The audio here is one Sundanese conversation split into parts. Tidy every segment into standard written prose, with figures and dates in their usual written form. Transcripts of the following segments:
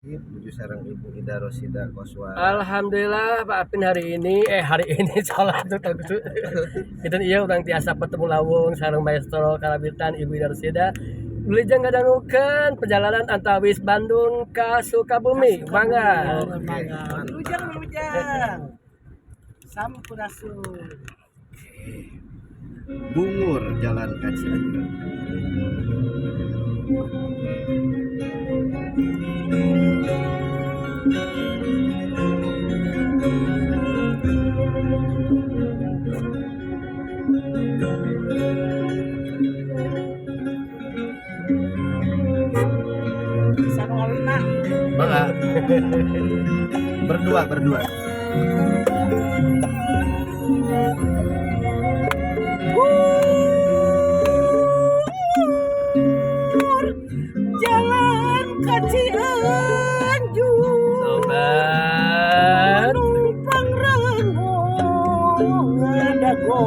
Nuju sareng Ibu Ida Rosida Koswara. Alhamdulillah, Pak Apin, hari ini sholat tuh tuh itu iya urang tiasa bertemu lawung sareng maestro karawitan Ibu Ida Rosida. Wilujeng ngadangukeun perjalanan antawis Bandung ke Sukabumi. Mangga. Mangga. Wilujeng, wilujeng. Sampurasun. Bungur jalan ka Cianjur. Bisa nu ngawina. Mangga. Berdua, berdua. Bungur jalan ka Cianjur. Sobat. Numpang rengo ngadago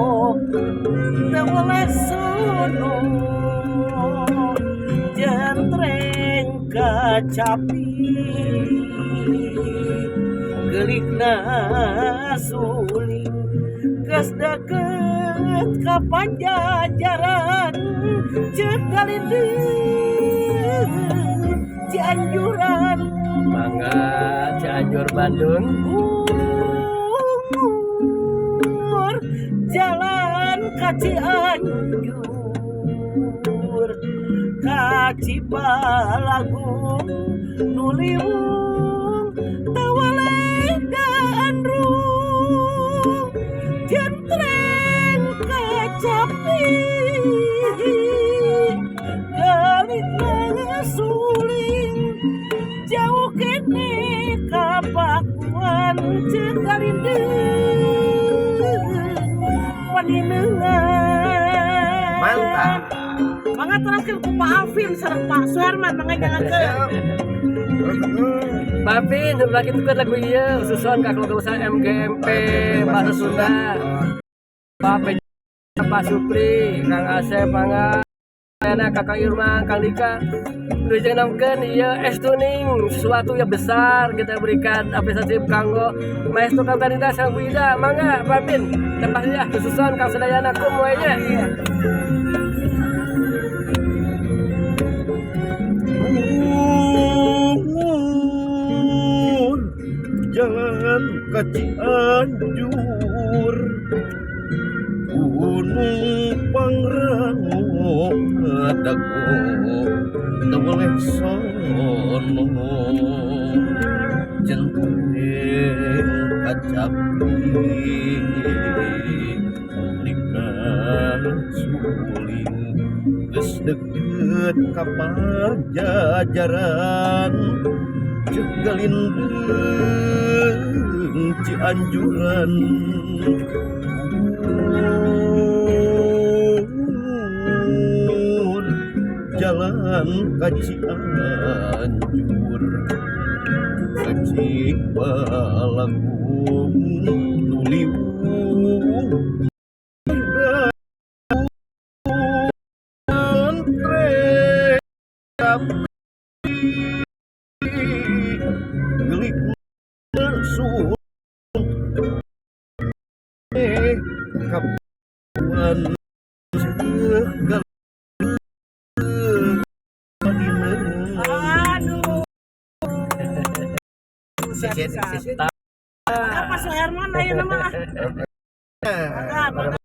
teu weleh sono jentreng kacapi geulikna suling geus deket ka Pajajaran, ceuk galindeng Cianjuran. Mangga, Cianjur Bandung. Bungur jalan ka Cianjur ka Cibalagung nu liwung teu weleh gandrung jentreng kacapi geulikna suling jauh keneh ka Pakuan, ceuk galindeng Panineungan. Mantap. Mangga teraskeun ku Pak Alvin sareng Pak Suherman, mangga nyangakeun. Pak Alvin, lagi tukar lagu ieu khususon ka keluarga besar MGMP Bahasa Sunda. Pak P, Pak Supri, Kang Asep, mangga. Ayana Kakang Irman, Kang Dika. Wilujeng nangkeun ieu es tuning, sesuatu yang besar kita berikan apresiasi kanggo maestro Kang Tanita sareng Bu Ida. Mangga, Pak Alvin, tempat ya khususon Kang Sadayana kum we nya. Bungur jalan ka Cianjur, Gunung Pangrango ngadago teu weleh sono jentreng kacapi likna suling geus deket ka Pajajaran, ceuk galindeng Cianjuran. Bungur jalan ka Cianjur ka Cibalagung nu liwung jentreng geulikna suling kapuan ceuk galindeng Panineungan. Aduh. Sisit, sisit. Mangga Pak Suherman ayeuna mah. Mangga, mangga.